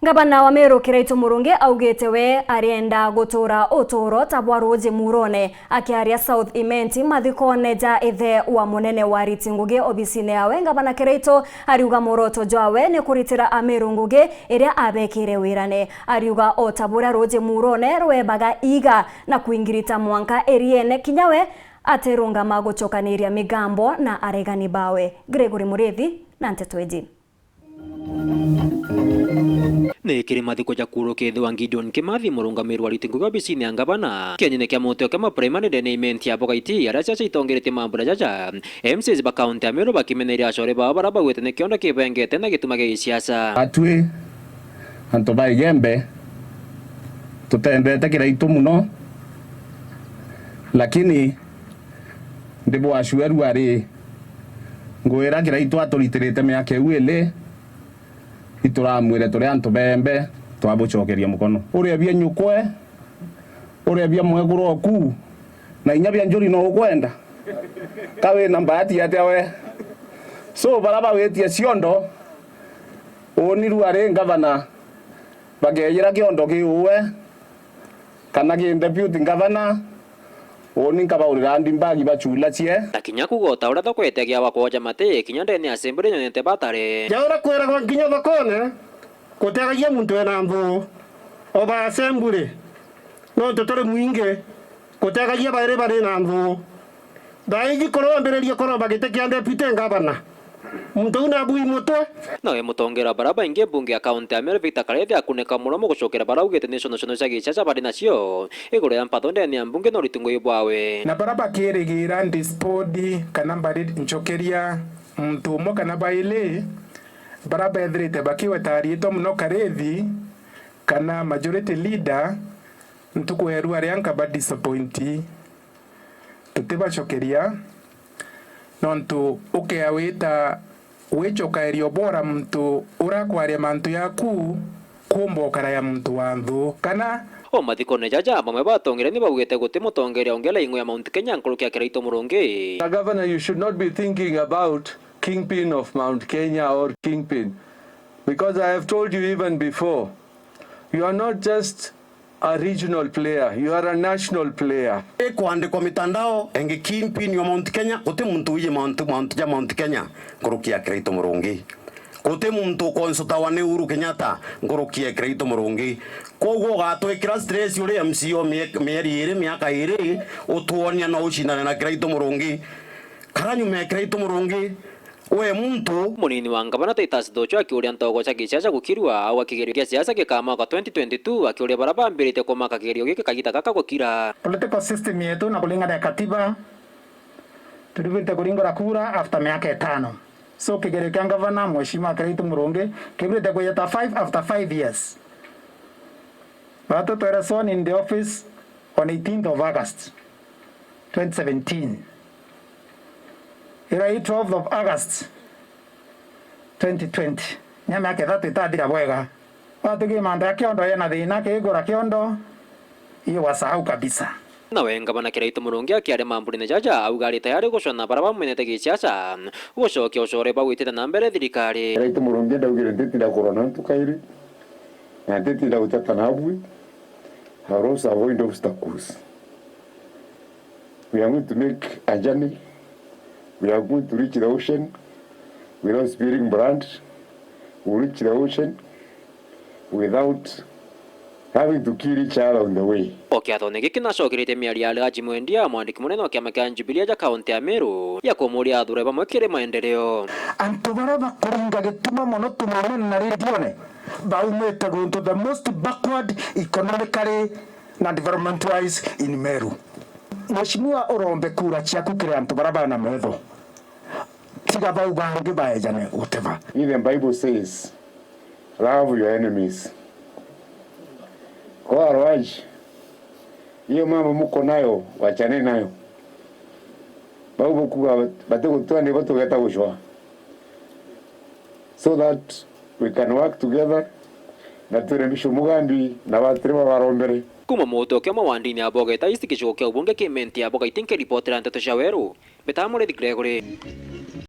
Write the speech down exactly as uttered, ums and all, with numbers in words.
Ngavana wa Meru Kiraitu Murungi augite we arienda gutura uturo ta bwa ruuji murone. Akiaria South Imenti mathikone ja ithe wa munene wa ariti ngugi obisine yawe, Ngavana Kiraitu ariuga muoroto jwawe ni kuritira Ameru ngugi iria abekire wirane. Ariuga o ta buria ruuji murone rwebaga iiga na kwingirita mwanka iriene, kinya we atirungama gucokaniria migambo na aregani bawe. Gregory Muriithi na nteto iji. Ni kiri mathiko ja kuurukithua Gideon Kimathi, murungamiri wa ariti ngugi obisine ya ngavana, kienyeene kia Mutio kia maprimary ndene ya Imenti ya Bogaiti, aria ciaca itongeretie mambura jaja. M C As ba kaunti ya Meru bakimeneria acore bao baria baugite ni kiondo kibengete na gituma gia gisiasa. Atwi antu ba Igembe tutendete Kiraitu mono, lakini ndi bwacua rua ri ngwira Kiraitu aturitirite miaka iu ili, ituramwire turi antu bembe, twabucokeria mukono. Uria bia nyukwe, uria bia mwekuru oku, na inya bia njuri no ukwenda? Ka wina mbaati atia we? So, bara bawitie ciondo, uni rua ri ngavana, bakeyira kiondo ki uwe kana ki deputy ngavana, uni nkabaurira handbag bacula cie. Na kinya kuuga o ta uria thoko itegiagwa kwoja mati, kinya ndene ya assembly nyonete batare. Ja uria kwiragwa nginya thokone, gutegagia muntu ena nthu, o ba assembly, nontu turi mwingi, gutegagia bairi bari na nthu. Thaa iji kurombireria kuromba giti kia deputy ngavana, muntu uu nabui mutwe. Nawe mutongeria wa bara baingi mbunge ya kaunti ya Meru Victor Karethi akunika muromo gucokera bara augite ni ciondo ciondo cia gisiasa bari nacio iguru ya mpatho ndene ya mbunge na uriti ngugi bwawe. Na bara bakirigira ndispodi kana mbari ncokeria muntu umwe kana bairi, bara bethirite bakiweta ariitwa mono Karethi kana majority leader, ntuku ya irua ria nkaba disappoint. Tutibacokeria, nontu ukea wita wicokaeria ubora muntu urakwaria mantu yaku, kumba ukara ya muntu wa nthu, kana. O mathikone jaja, bamwe batongere ni baugite guti mutongeria ungi ari ing'we ya Mount Kenya nkuruki ya Kiraitu Murungi. A governor, you should not be thinking about kingpin of Mount Kenya or kingpin, because I have told you even before, you are not just a regional player, you are a national player. Ikwandikwa mitandao, engi kingpin wa Mount Kenya, guti muntu wiji mantu, mantu ja Mount Kenya nkuruki ya Kiraitu Murungi. Guti muntu ukonsultawa ni Uhuru Kenyatta nkuruki ya Kiraitu Murungi. Kwoguo ugatwikira stress uri M C O mie-, mieri iri, miaka iri, utwonia no ucindane na Kiraitu Murungi. Kara nyuma ya Kiraitu Murungi, we muntu. Munini wa ngavana Titus Thuchu akiuria ntogo cia gisiasa gukirua au kigerio gia siasa gikamakwa twenty twenty-two, akiuria bara bambirite kumaka kigerio giki kagita gaka gukira. Political system yetu na kuringana na katiba, turibirite kuringura kura after miaka itano. So kigerio kia ngavana, Mheshimiwa Kiraitu Murungi, kibirite kujeta five after five years. Batu twere sworn in the office on eighteenth of August twenty seventeen. Ira i twelfth of August twenty twenty. Nya miaka ithatu itathira bwega. Watugi manda ya kiondo yena thina, kigura kiondo, hiyo wasahau kabisa. Nawe ngavana Kiraitu Murungi akiaria mambunene jaja, auga ari tayari gucwana bara bamwinete gisiasa, gucokia ucore bau itite na mbere thirikari. Kiraitu Murungi ndaugire ntitinda kurwa na antu kairi, na ntitinda guteta nabui, I will also avoid obstacles. We are going to make a journey. We are going to reach the ocean without spilling blood. We will reach the ocean without having to kill each other on the way. O kiathone giki nacokeretie miario ya Alhaji Mwendia, mwandiki munene wa kiama kia Jubilee aja kaunti ya Meru, ya kumuria athure bamwe kiri maendeleo. Antu baria bakuringa gituma mono tumonene na redione, baumite guntu the most backward economically na development wise in Meru. Mheshimiwa, urombe kura ciaku kiri antu baria bana metho. Tiga bau bangi baejane guteba. Even Bible says, "Love your enemies." Kwa arwaji, hiyo mambo mko nayo, wachane nayo. Bau bukuga bati gutua nibo tugeta gucwa. So that we can work together, na twire Bishop Mugambi na batire babarombere. Kuma muti ukiuma wa ndini ya Bogeta East gicigo kia ubunge ki Imenti ya Bogaiti nkiripotera nteto cia weru, mbitaga Murithi Gregory.